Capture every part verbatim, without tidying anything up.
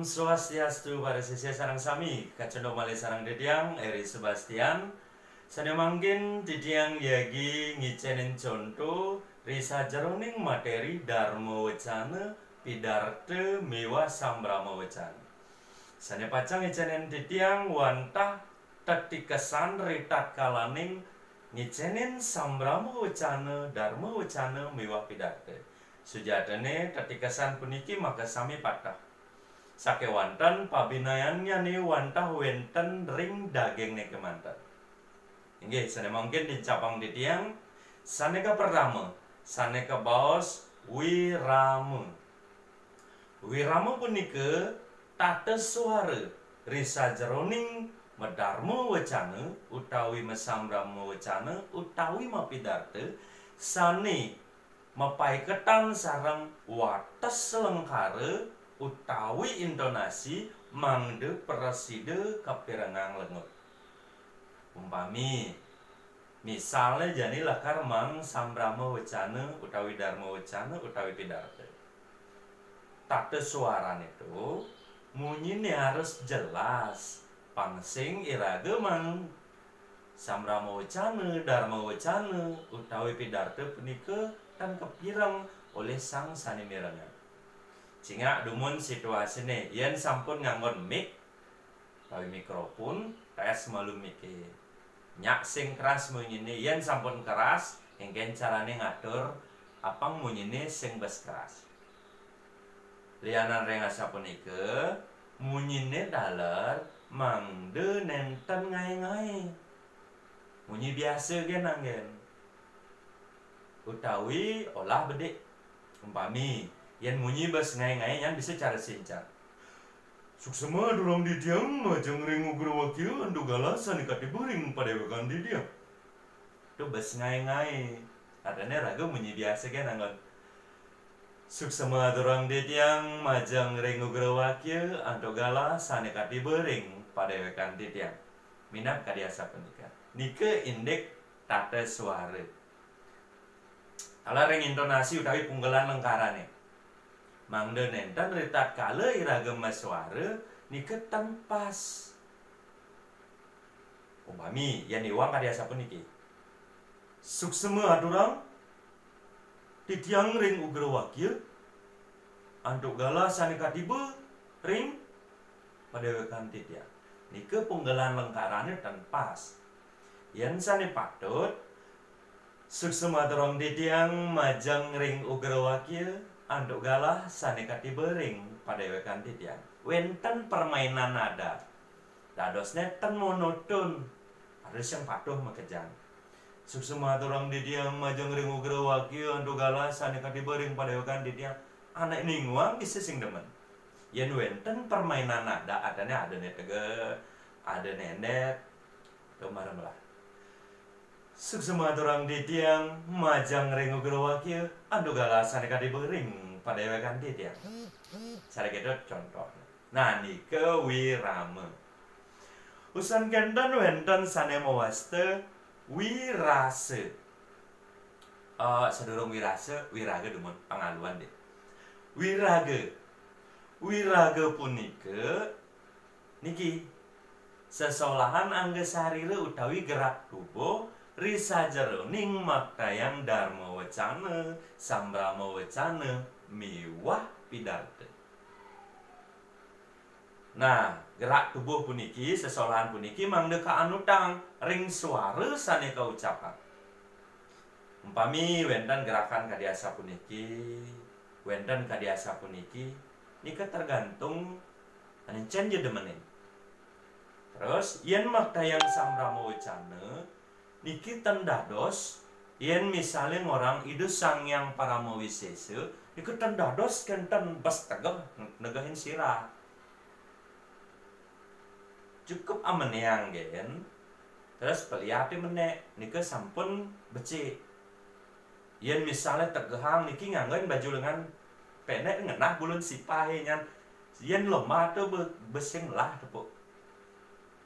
Swastiastu para sisya sareng sami, kacendo malih sareng titiang Eri Sebastian. Sané mangkin titiang yagi ngicénin conto ri sajeroning materi Dharma Wecana, Pidarta miwah Sambrama Wecana. Sané pacang ngicénin titiang wantah tetikesan ritatkalaning ngicénin Sambrama Wecana, Dharma Wecana miwah Pidarta. Sujatiné tetikesan puniki makasami pateh. Sakéwanten pabinayannyané wantah wénten ring dagingné kémanten. Inggih, sané mangkin dincapang titiang, sané kapertama, sané kabaos wirama. Wirama punika tata suara ri sajeroning madarma wecana utawi masambrama wecana utawi mapidarta sané mapaiketan sareng wates lengkara utawi intonasi mangda prasida kapirengang lengut. Umpami, misalnya jani lakar mang sambrama wecana utawi dharma wecana utawi pidarta. Tata suarane to munyiné harus jelas, pang sing iraga mang sambrama wecana, dharma wecana, utawi pidarta punika tan kapireng olih sang sané mirengang. Cingak dumun situasiné, yén sampun nganggon mic utawi mikrofon, tes malu miké. Nyak sing keras munyiné, yén sampun keras, éngkén carané ngatur apang munyiné sing bes keras. Lianan ring asapunika, munyiné taler mangda nénten ngaé-ngaé. Munyi biasa gén anggén. Utawi olah bedik. Umpami, yén munyi bes ngaé-ngaé nyan bisa cara sincang. Suksema aturang titiang majeng ring Ugrawakya antuk galah sané katiba ring padéwékan titiang. To bes ngaé-ngaé. Artiné raga munyi biasa gén anggon. Suksema aturang titiang majeng ring Ugrawakya antuk galah sané katiba ring padéwékan titiang. Minab kadi asapunika. Nika indik tata suara. Taler ring intonasi utawi punggelan lengkarané. Mangda nénten ritatkala iraga masuara nika tan pas. Umpami, yén iwang kadi asapuniki. Suksema aturang titiang ring Ugrawakya antuk galah sané katiba ring padéwékan titiang. Nika punggelan lengkarané tan pas. Yén sané patut, suksema aturang titiang majeng ring Ugrawakya antuk galah sané katiba ring padéwékan titiang. Wénten permainan nada. Dadosné ten monoton. Harus yang patuh makejang. Suksema aturang titiang majeng ring Ugrawakya antuk galah sané katiba ring padéwékan titiang. Anak ninguang bisa sing demen. Yén wénten permainan nada, adané adané tegeh, adané endet, tumarem lah. Suksema aturang titiang majeng ring Ugrawakya antuk galah sané katiba ring padéwékan titiang. Sané kéto contoh. Nah, nika wirama. Usan kénten wénten sané mawasta wirasa. Eh, sadurung wirasa, wiraga dumun pangaluan deh. Wiraga. Wiraga punika niki sesolahan angga sarira utawi gerak tubuh ri sajeroning maktayang dharma wecana, sambrama wecana, miwah pidarta. Nah, gerak tubuh puniki, sesolahan puniki mangda kaanutang ring suara sané kaucapang. Umpami wénten gerakan kadi asapuniki, wénten kadi asapuniki, nika tergantung encén ja demenin. Terus, yén maktayang sambrama wecana, niki ten dados, yén misalé ngorang Ida Sang Hyang Parama Wisésa, nika ten dados kénten bes tegeh negehin sirah. Cukup ameniang gén, terus peliaté menék, nika sampun becik. Yén misalé tegehang niki nganggon baju lengan pendek ngenah bulun sipahé nyan, yén lemah to be-, besing lah tepuk.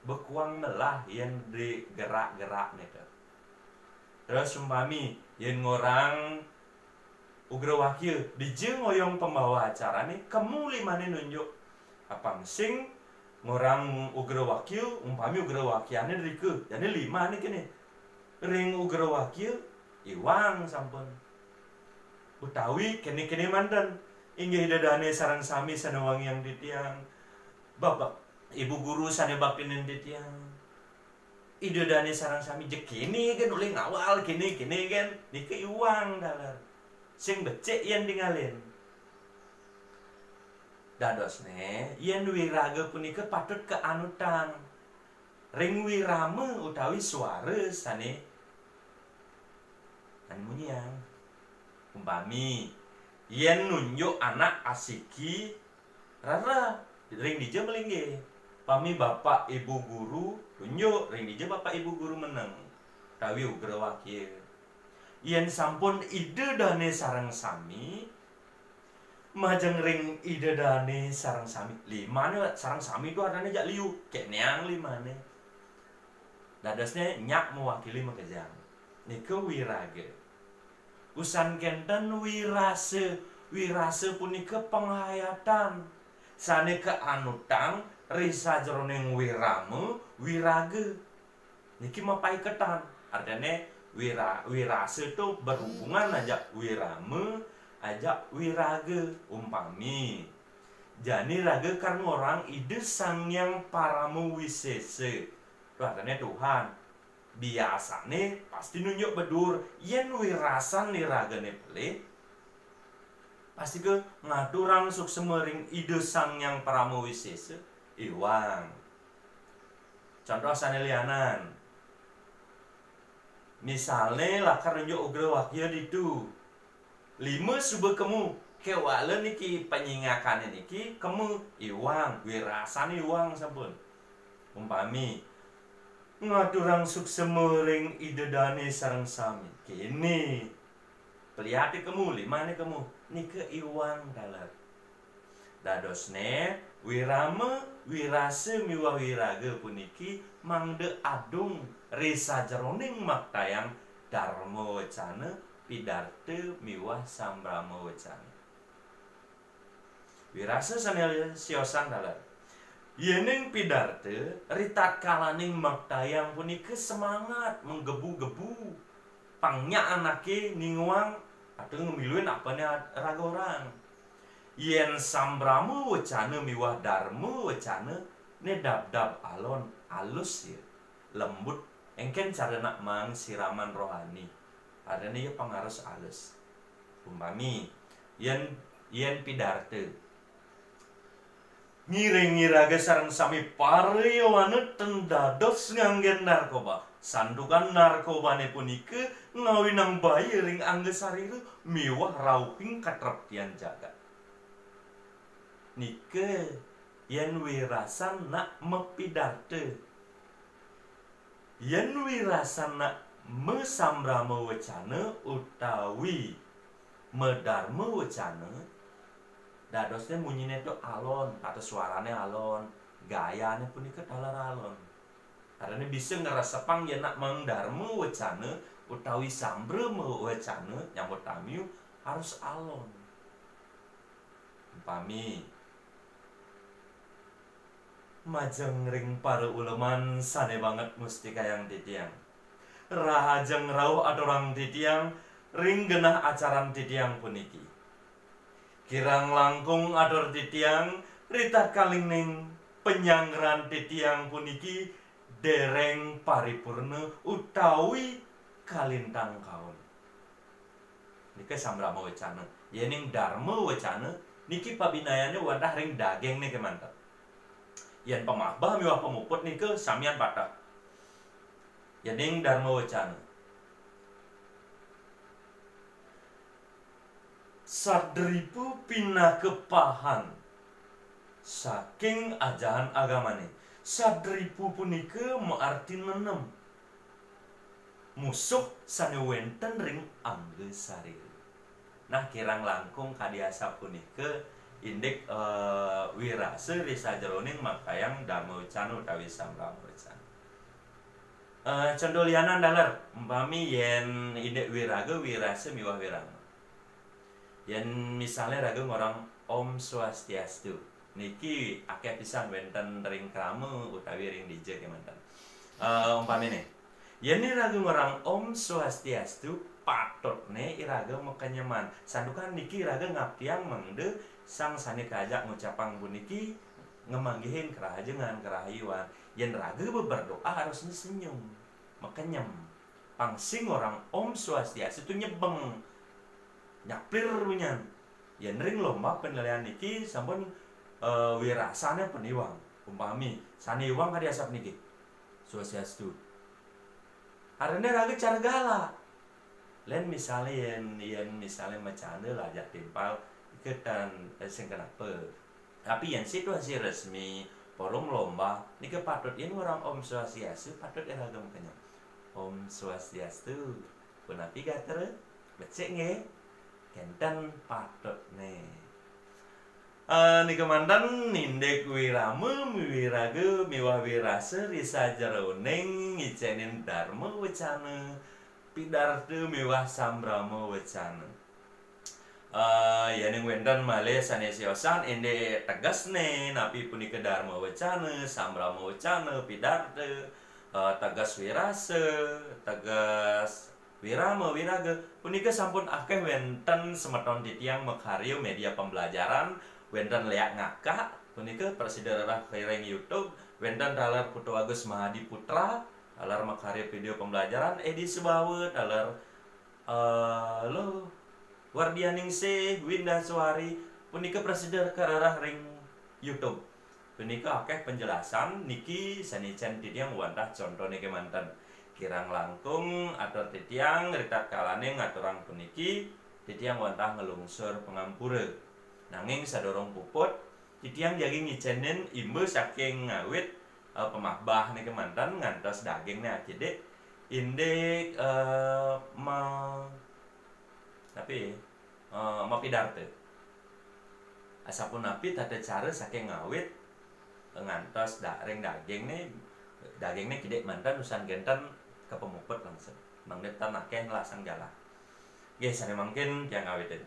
Bekuang melah yén digerak-gerak nika. Terus umpami yén ngorang Ugrawakya, dija ngoyong pembawa acarané, kemu limané nunjuk. Apang sing ngorang ugra wakya, umpami ugra wakyane drika, jane lima ne kene. Ring ugra wakya, iwang sampun. Utawi kene-kene manten, inggih Ida dane sareng sami sane wangiang titiang, Bapak Ibu Guru sane baktinin titiang. Ida dane sareng sami jeg kene kan, olih ngawal kene-kene kan, nika iwang taler. Sing becik yen tingalin. Dadosne, yen wiraga punika patut kaanutang ring wirama utawi swara sane anumunyiang. Umpami, yen nunjuk anak asiki, rara ring dija malinggih. Pami bapak ibu guru, tunjuk ring dija bapak ibu guru meneng. Utawi ugra wakya. Yen sampun Ida dane sareng sami, majeng ring Ida dane sareng sami. Limane sareng sami tu artine jak liu, keneang limane. Dadosne nyak mewakili makejang. Nika wiraga. Usan kenten wirasa. Wirasa punika penghayatan sane kaanutang ri sajeroning wirama, wiraga. Niki mapaiketan. Artine wira-, wirasa tu berhubungan ajak wirama, ajak wiraga. Umpami, jani raga kan ngorang Ida Sang Hyang Parama Wisesa. Tu artine Tuhan. Biasane pasti nunjuk bedur, yen wirasan iragane pelih, pasti ke ngaturang suksema ring Ida Sang Hyang Parama Wisesa, iwang. Contoh sane lianan. Misalne lakar nunjuk ugra wakya ditu. Lima suba kemu, kewala niki panyingakane niki kemu, iwang, wirasane iwang sampun. Umpami, ngaturang suksema ring Ida dane sareng sami. Kene. Peliate kemu, limane kemu. Nika iwang taler. Dadosne, wirama, wirasa miwah wiraga puniki mangda adung ri sajeroning maktayang darma wecana, pidarta miwah sambrama wecana. Wirasa sane siosan taler. Yening pidarta, ritatkalaning maktayang punika semangat menggebu-gebu. Pang nyak anake ninguang atau ngemiluin apane raga orang. Yen sambrama wecana miwah darma wecana, ne dab-dab alon, alus ya, lembut, engken cara nak mang siraman rohani. Artine ya pangarus alus. Umpami, yen, yen pidarta. Ngiring iraga sareng sami para yowana ten dados nganggen narkoba. Santukan narkobane punika ngawinang baya ring angga sarira miwah rauhing katreptian jagat. Nika yen wirasan nak mapidarta. Yen wirasan nak masambrama wecana utawi madarma wecana, dadosne munyine tu alon, tata suarane alon, gayane punika taler alon. Artine bisa ngresepang yen nak mang darma wecana utawi sambrama wecana nyambut tamiu harus alon. Umpami, majeng ring para uleman sane banget mustikayang titiang. Rahajeng rauh aturang titiang ring genah acaran titiang puniki. Kirang langkung atur titiang ritatkalining panyanggeran titiang puniki dereng paripurna utawi kalintang kaon. Nika sambrama wecana. Yening darma wecana, niki pabinayane wantah ring dagingne kemanten. Yen pamahbah miwah pamuput nika samian pateh. Yening darma wecana. Sadripu pinaka pahan saking ajahan agamane. Sadripu punika maarti nenem. Musuh sane wenten ring angga sarira. Nah, kirang langkung kadi asapunika indik, eh, wirasa ri sajeroning maktayang darma wecana utawi sambrama wecana. Eh, conto lianan taler, umpami yen indik wiraga, wirasa miwah wirama. Yen misalnya raga ngorang Om Swastiastu, Niki akeh pisan wenten ring krama utawi ring dija kemanten. Eh, umpamine, yen iraga ngorang Om Swastiastu, patutne iraga makenyeman. Santukan niki iraga ngaptiang mangda sang sane kaajak ngucapang puniki ngamanggihin kerahajengan, kerahayuan. Yen raga beberdoa harusnya senyum, makenyem. Pang sing ngorang Om Swastiastu tu nyebeng, nyaplir bunyan. Yen ring lomba penilaian niki sampun, eh, wirasane pun iwang. Umpami sane iwang kadi asap niki, Swastiastu. Arene raga cara galak. Len misale yen, yen misale macanda lajah timpal, ike tan, eh, sing kenapa. Tapi yen situasi resmi, forum lomba, nika patut yen ngorang Om Swastiastu, patut iraga makenyem. Om Swastiastu. Punapi gatra? Becik nggih? Kenten patutne. Eh, nika manten nindik wirama, miwiraga miwah wirasa ri sajeroning ngicenin dharma wecana, pidarta miwah sambrama wecana. Eh, yening wenten malih sane siosan indik tegesne, napi punika dharma wecana, sambrama wecana, pidarta, eh, teges wirasa, teges wirama, wiraga, punika sampun akeh wenten semeton titiang makarya media pembelajaran, wenten leak ngakak, punika prasida rereh ring YouTube, wenten taler Putu Agus Mahadi Putra, taler makarya video pembelajaran, Edi Subawa, taler, eh, lo, Wardianingsih, Winda Suari, punika prasida karereh ring YouTube. Punika akeh penjelasan niki sane cen titiang wantah contone kemanten. Kirang langkung atur titiang ritatkalaning ngaturang puniki, titiang wantah nglungsur pangampura. Nanging sadurung puput, titiang jagi ngicenin imba saking ngawit, eh, pamahbah niki manten ngantos dagingne akidik, indik, eh, ma-, tapi, eh, mapidarta. Asapunapi tata cara saking ngawit ngantos da-, ring dagingne, dagingne kidik manten usan genten kapamuput langsung. Mangda tan akeh ngelasang jalan. Nggih, sane mangkin tiang ngawitin.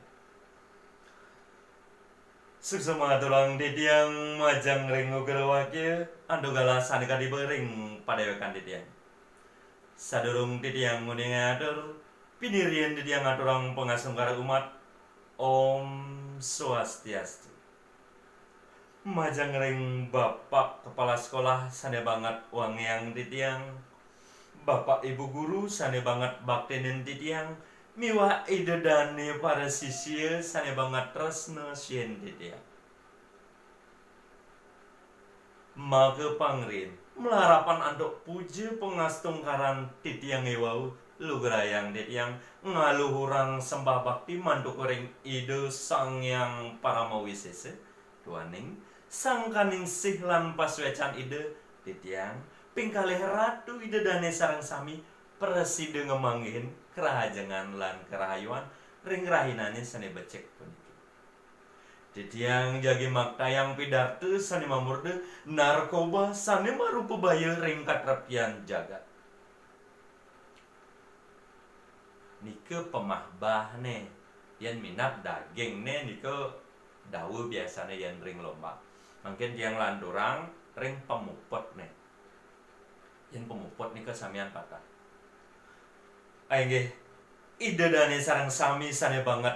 Suksma aturang titiang majeng ring ugrawakya, antuk galah sane katiba ring padewekan titiang. Sadurung titiang nguninga atur, pinirien titiang aturang pangastungkara umat, Om Swastiastu. Majeng ring Bapak Kepala Sekolah sane banget wangiang titiang, Bapak Ibu Guru sane banget baktinin titiang, miwah Ida Dane para sisia sane banget tresna sihin titiang. Maka pangrin, malarapan antuk puja pangastungkaran titiang ewau, lugrayang titiang ngaluhurang sembah bakti mantuk ring Ida Sang Hyang Parama Wisesa, duaning sangkaning sih lan pasuecan Ida, titiang, ping kalih Ratu Ida Dane sareng sami, prasida ngamanggihin kerahajengan lan kerahayuan ring rahinane sane becik puniki. Titiang jagi maktayang pidarta sane mamurda narkoba sane marupa baya ring katreptian jagat. Nika pamahbahne, yen minab dagingne nika dawa biasane yen ring lomba. Mangkin tiang lanturang ring pamuputne. Yen pamuput nika samian patah. Inggih, Ida Dane sareng sami sane banget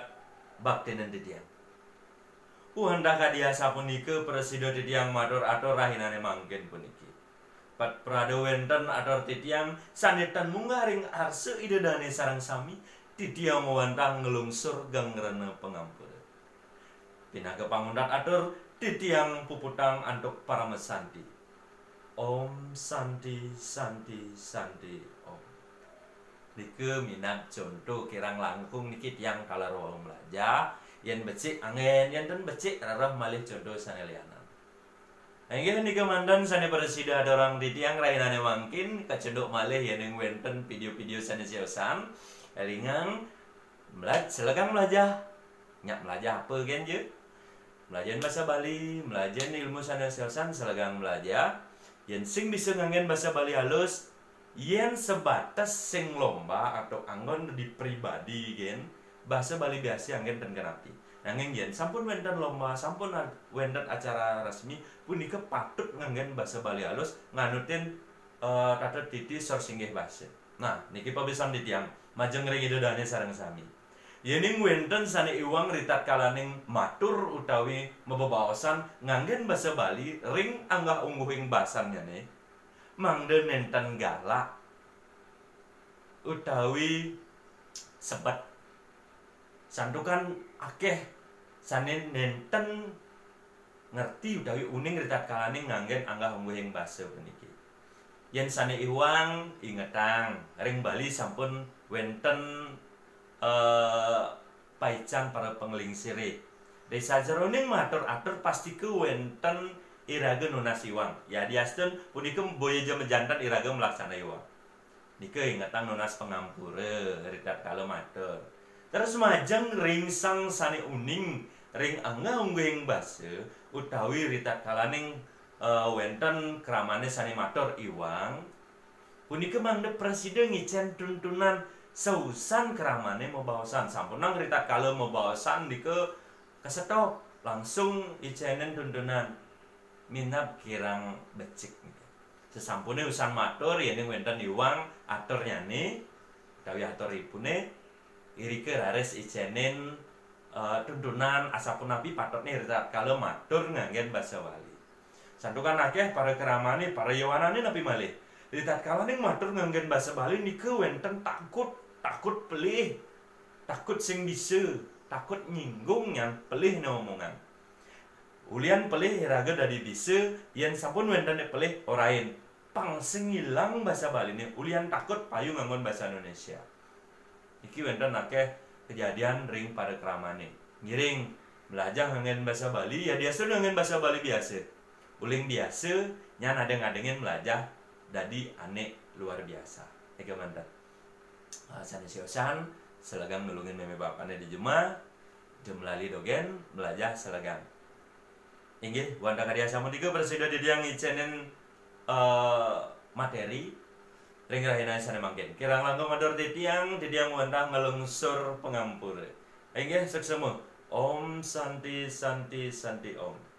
baktinen titiang. Wantah kadi asapunika prasida titiang matur atur rahinane mangkin puniki. Pat prada wenten atur titiang sane tan munggah ring arsa Ida Dane sareng sami, titiang wantah nglungsur geng rena pangampura. Pinaka panguntat atur, titiang puputang antuk paramasanti. Om Santi, Santi, Santi, Om. Nika minab conto kirang langkung niki tiang taler wau mlajah, yen becik anggen, yen ten becik rereh malih conto sane lianan. Inggih nika manten sane prasida aturang titiang rahinane mangkin, kacunduk malih yening wenten video-video sane siosan. Elingang, mlaj-, selegang mlajah. Nyak mlajah apa gen je? Mlajahin basa Bali, mlajahin ilmu sane siosan selegang mlajah. Yen sing bisa nganggen basa Bali alus, yen sebates sing lomba atau anggon di pribadi gen, basa Bali biasa anggen ten kenapi. Nanging yén sampun wénten lomba, sampun ad- wénten acara resmi, punika patut nganggén basa Bali alus, nganutin eh, tata titi sor singgih basa. Nah, niki papisan titiang, majeng ring Ida Dané sareng sami. Yéning wénten sané iwang ritatkalaning matur utawi mabebaosan nganggén basa Bali ring anggah ungguhing basannyané, mangda nénten galak utawi sebet. Santukan akéh sané nénten ngerti utawi uning ritatkalaning nganggén anggah ungguhing basa puniki. Yén sané iwang, ingetang, ring Bali sampun wénten eh, paican para panglingsiré. Ri sajeroning matur-atur pastika wénten iraga nunas iwang. Yadiastun punika boya ja majanten iraga malaksana iwang. Nika ingetang nunas pangampura ritatkala matur. Terus majeng ring sang sané uning ring anggah ungguhing basa utawi ritatkalaning eh, wénten kramané sané matur iwang, punika mangda prasida ngicén tuntunan sausan kramané mabaosan. Sampunang ritatkala mabaosan nika kasetop, langsung icénin tuntunan minab kirang becik. Sasampuné usan matur, yéning wénten iwang aturnyané utawi aturipuné, irika raris icénin eh, tuntunan asapunapi patutné ritatkala matur nganggén basa Bali. Santukan akéh para kramané, para yowanané napi malih, ritatkalaning matur nganggén basa Bali nika wénten takut, takut pelih, takut sing bisa, takut nyinggung nyan pelih né omongan. Ulian pelih iraga dadi bisa, yén sampun wénten pelih orain. Pang sing ngilang basa Baliné, ulian takut payu nganggon basa Indonesia. Iki wénten akéh kejadian ring para kramané. Ngiring, melajah nganggén basa Bali, yadiastun nganggén basa Bali biasa. Uling biasa, nyan adéng-adéngin melajah dadi ané luar biasa. Nika manten. Ah, sané siosan, selegang nulungin mémé bapané di jumah, jumlali dogén, melajah selegang. Inggih, wantah kadi asapunika prasida titiang ngicénin eh, materi ring rahina sané mangkin. Kirang langkung matur titiang, titiang wantah nglungsur pangampura. Inggih, suksma. Om Santi, Santi, Santi Om.